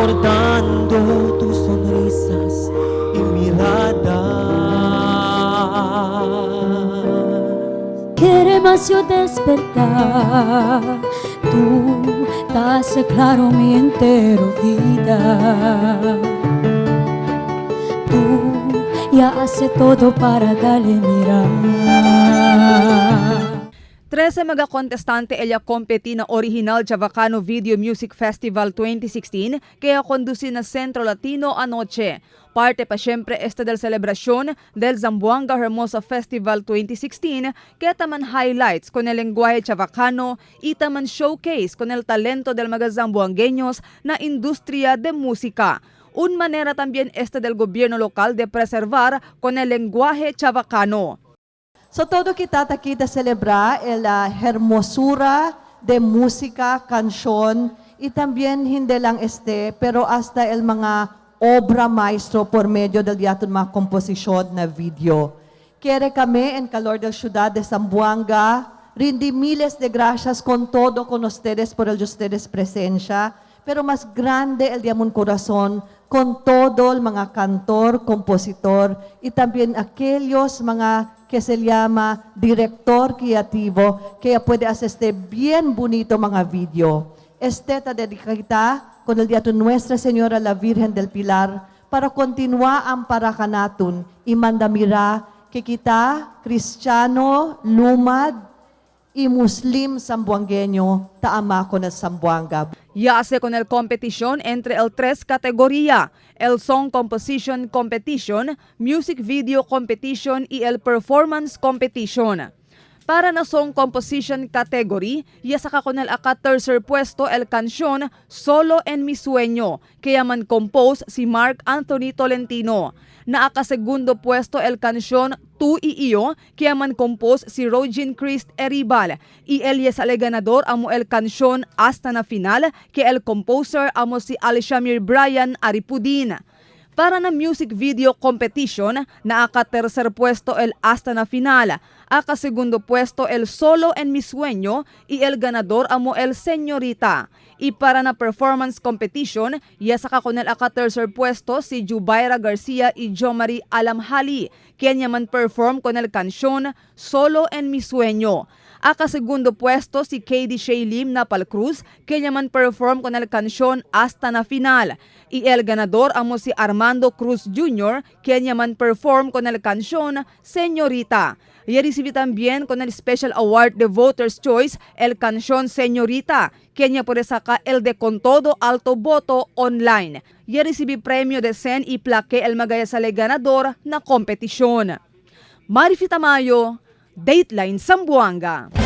Recordando tus sonrisas y miradas. Quiere más yo despertar, tú das claro mi entero vida. Tú ya hace todo para darle mirar. 13 mga kontestante elya kompeti na Original Chavacano Video Music Festival 2016 kaya kondusin na Centro Latino anoche. Parte pa siyempre esta del celebración del Zamboanga Hermosa Festival 2016 kaya taman highlights con el lenguaje chavacano y taman showcase con el talento del mga zamboangueños na industria de música. Un manera también esta del gobierno local de preservar con el lenguaje chavacano. So todo kita kita celebra la hermosura de música, canción, y también hindi lang este, pero hasta el mga obra maestro por medio del diaton mga komposisyon na video. Quiere kami en calor del ciudad de Zamboanga, rindi miles de gracias con todo con ustedes por el de ustedes presencia, pero mas grande el diamon corazón con todo el mga cantor, compositor, y también aquellos mga que se llama director creativo, que puede hacer este bien bonito mga video. Este ta dedicita con el día de Nuestra Señora la Virgen del Pilar para continuar ang parakanaton y mandamira que kita, Cristiano, Lumad, y Muslim Zamboangueño, taama con el Zamboanga. Yase con el competición entre el tres categoría, el Song Composition Competition, Music Video Competition y el Performance Competition. Para na Song Composition category, yasaka con el aka tercer puesto el canción Solo en mi sueño, kaya man compose si Mark Anthony Tolentino. Na aka segundo puesto el canción Tu y Iyo, kaya man compose si Rogin Christ Eribal. Y el yesale ganador amo el canción Hasta na final, que el composer amo si Alishamir Brian Aripudin. Para na music video competition, na aka tercer puesto el Hasta na final, aka segundo puesto el Solo en mi sueño y el ganador amo el Señorita. Y para na performance competition, yasaka con el aka tercer puesto si Jubaira Garcia y Jomari Alamhali, quien man perform con el canción Solo en mi sueño. Aka segundo puesto si KD Shaylim Napal Cruz, quien man perform con el canción Hasta na final. Y el ganador amo si Armando Cruz Jr., quien man perform con el canción Señorita. Y recibe también con el Special Award de Voters Choice el canción Señorita, quien ya por saca el de Con Todo Alto Voto Online. Y recibe premio de Sen y plaque el magaya sa ganador na kompetisyon. Marifi Tamayo, Dateline Zamboanga.